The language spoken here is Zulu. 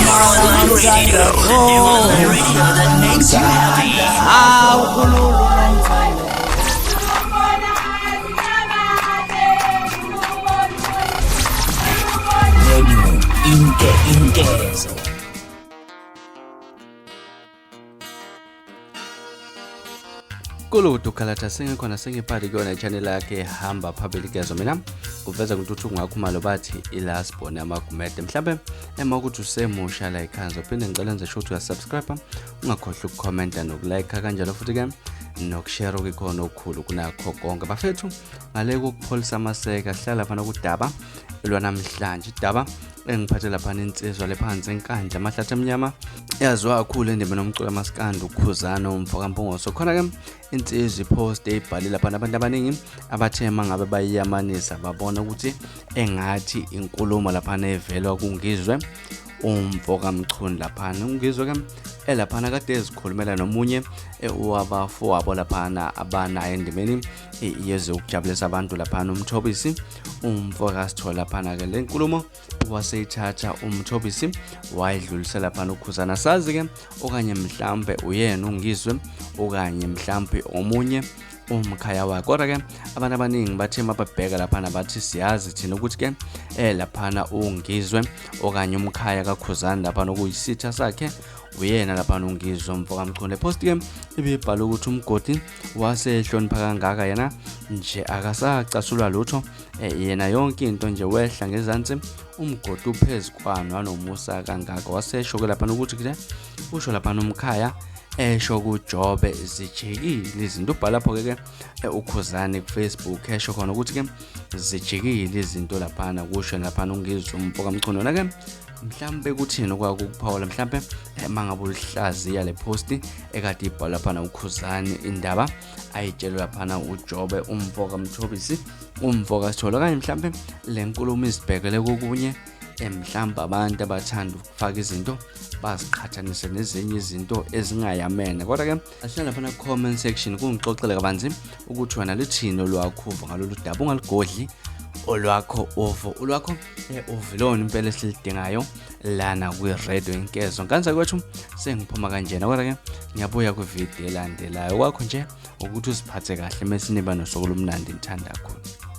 Your online radio that makes you happy. Hawu khulula Radio Inke Inkezo. Kuludu Khalatha sengikhona sengiphathi kuyona i-channel yakhe hamba phambili kezo mina kuveza kuNtuthu Ngakhumalo bathi ilasbon yamagumede mhlambe ema ukuthi usemusha la ikhanzo phinde ngicela nje sho ukuthi uyasubscribe ungakhohlwa ukukhomenta nokulike kanjalo futhi ke nokushare okukhona okukhulu kunakho konke bafethu ngale kokupholisa amaseka hlala phana kudaba lwanamhlanje idaba engiphathe laphana insizwa lephansi enkandla amahlathi amnyama yaziwa kakhulu endimeni nomculo amaskandi ukhuzana umfo kaMpungose khona ke insizwa ipost eyibhale laphana abantu abaningi abathe mangabe bayiyamanisa babona ukuthi engathi inkulumo laphana evelwa kungizwe umfo kaMchunu laphana ungizwe ke elaphana kade ezikhulumela nomunye wabafowabo laphana abanayo endimeni yezokujabulisa abantu laphana umthobisi umfo kaSithole laphana-ke le nkulumo waseyithatha umthobisi wayidlulisela laphana ukhuzana sazi-ke okanye mhlampe uyena ungizwe okanye mhlampe omunye umkhaya wakhe kodwa-ke abantu abaningi bathe mababheka laphana bathi siyazi thina ukuthi-ke laphana ungizwe okanye umkhaya kakhuzani laphana okuyisitha sakhe uyena laphana ungizwe umfo kamchunu le post-ke ibibhala ukuthi umgodi wasehlonipha kangaka yena nje akasacasulwa lutho yena yonke into nje wehla ngezansi umgodi uphezu kwano anomusa kangaka wasesho-ke laphana ukuthi ke usho laphana umkhaya esho kuJobe zijikile izinto ubhala lapho-ke ke ukhuzane kuFacebook esho khona ukuthi-ke zijikile izinto laphana kusho laphana ungizwe umfo kamchunu ke mhlampe kuthini okwakho ukuphawula mhlampe mangabe ulihlaziya le post ekade ibhalwa laphana ukhuzani indaba ayitshelwe laphana uJobe umfo kaMthobisi umfo kaSithole okanye mhlampe le nkulumo izibhekele kokunye mhlampe abantu abathanda ukufaka izinto baziqhathanise nezinye izinto ezingayamene kodwa-ke asihlale laphana ku-comment section kungixoxele kabanzi ukuthi wena luthini olwakho uvo ngalolu daba ungaligodli olwakho uvo olwakho uvilona impela esilidingayo lana kwi-radio inkezo nkanza kwethu sengiphuma kanjena kodwa-ke ngiyabuya kwividiyo elandelayo kwakho nje ukuthi uziphathe kahle mesiniba nosuku olumnandi ngithanda khona.